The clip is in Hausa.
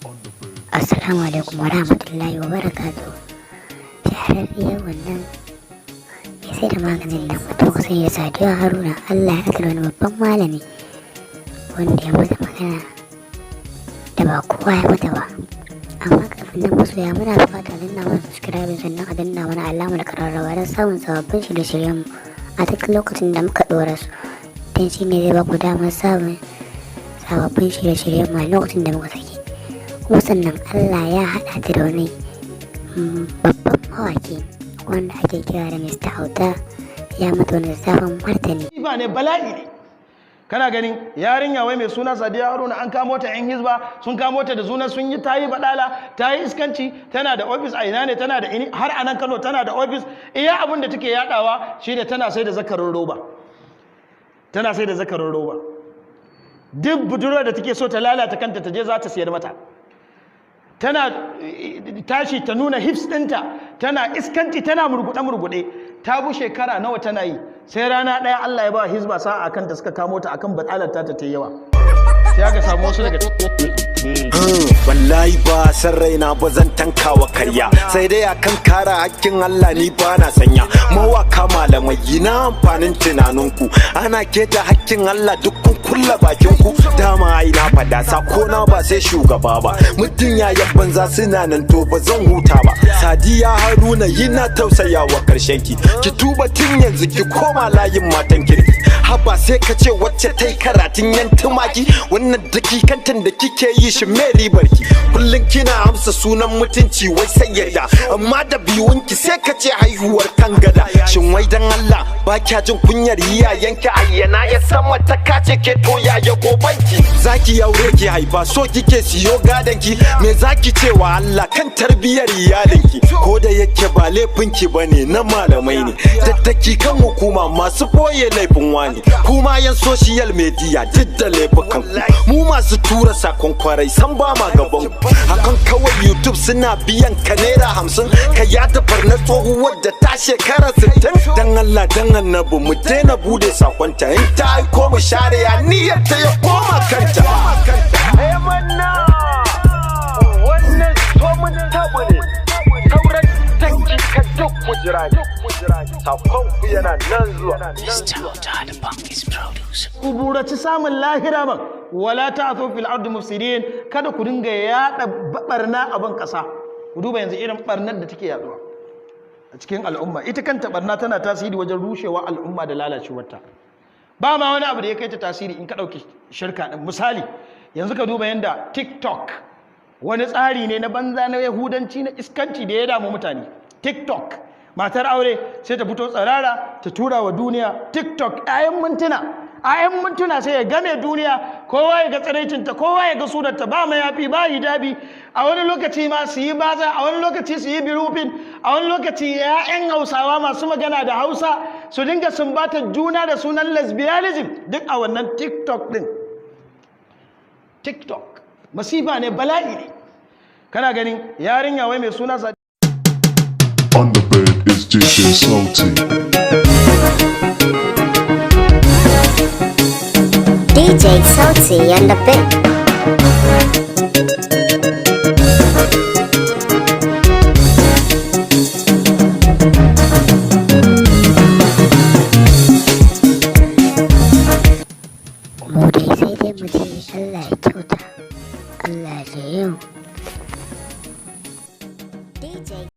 Assalamu alaikum wa rahmatullahi wa barakatuh. Shahararriyar wannan mai sai da maganin nan, mutum kusa da Sadiya Haruna, Allah ya haɗa wani babban malami wanda ya mata magana da ba kowa ya mata ba. Amma kafin nan, masoya, muna fata danna mana subscribe, sannan a danna mana alamar kararrawa don samun sababbin shirye-shiryenmu a duk lokacin da muka ɗora su. Don shi ne zai baku damar samun sababbin shirye-shiryenmu a lokacin da muka saki. Kuma sannan Allah ya haɗa ta da wani babban mawaki wanda ake kira da Mr. Auta, ya mata wani zafin martani. Ba ne, bala'i ne. Kana ganin yarinya wai mai suna Sadiya Haruna, an kamo ta, yan hizba sun kamo ta da sunan sun yi ta yi badala, ta yi iskanci. Tana da ofis a ina ne, tana da ini har a nan Kano tana da ofis. Iya abin da take yadawa shine tana sai da zakarin roba, tana sai da zakarin roba. Duk budurwar da take so ta lalata kanta, ta je, za ta siyar mata. Tana tashi ta nuna hips ɗinta, tana iskanci, tana murguɗe-murguɗe. Ta bu shekara nawa tana yi, sai rana ɗaya Allah ya ba hizba sa'a kanta, suka kamo ta akan batsalar ta ta yawa. Sai aka samu wasu daga Wallahi ba san raina ba, zan tankawa karya, sai dai akan kara hakkin Allah. Ni ba na sanya mawaka malamai na amfanin tunaninku, ana keta hakkin Allah, duk kun kulla bakin ku. Dama ai na fada, sako na ba sai shugaba ba. Mutum yayan banza suna nan, to ba zan huta ba. Sadiya Haruna, yana tausayawa karshen ki, ki tuba tun yanzu, ki koma layin matan kirki. Haba, sai ka ce wacce ta yi karatun yan tumaki. Wannan dakikantan da kike yi shi, me ribar ki? Kullum kina amsa sunan mutunci, wai sai yadda, amma da biyunki sai ka ce haihuwar kan gada. Shin wai dan Allah ba kya jin kunyar iyayenki? Ayyana ya sama ta kace ke, to yaya gobanki? Zaki aure, ki haifa, so kike siyo gadonki. Me zaki ce wa Allah kan tarbiyar iyalinki? Ko da yake ba laifinki bane, na malamai ne daddaki kan hukuma masu boye laifin wani. Kuma yan social media, duk da laifukan ku, mu masu tura sakon kwarai san ba ma gaban ku. Hakan kawai YouTube suna biyan ka ₦50 ka yada barna tsohuwar da ta shekara 60. Dan Allah dan Annabi mu daina bude sakonta. In ta aiko mu share, ya niyyar ta ya koma kanta. Wannan so mun tabu ne, sauran dakika duk mu jira ne, sakon ku yana nan zuwa. Ku buraci samun lahira man. Wala ta'thu fil ardi mufsidin, kada ku dinga yada barna a ban kasa. Ku duba yanzu irin barnar da take yaduwa a cikin al'umma. Ita kanta barna tana tasiri wajen rushewa al'umma da lalacewarta. Ba ma wani abu da ya kai ta tasiri in ka dauki shirka din. Misali, yanzu ka duba yanda TikTok, wani tsari ne na banza, na yahudanci, na iskanci da ya damu mutane. TikTok, matar aure sai ta fito tsirara ta tura wa duniya. TikTok, a 'yan mintuna sai ya game duniya, kowa ya ga tsiraicinta, kowa ya ga sunanta, ba mayafi, ba hijabi. A wani lokaci ma su yi baza, a wani lokaci su yi birufin, a wani lokaci 'ya'yan Hausawa masu magana da Hausa su dinga sumbatar juna da sunan lesbianism, duk a wannan TikTok din. TikTok masifa ne, bala'i ne. Kana ganin yarinya wai mai suna On the bed is DJ Salty. DJ Salty on the beat. Mu dai sai dai mu ce Allah ya kyauta, Allah ya yi. DJ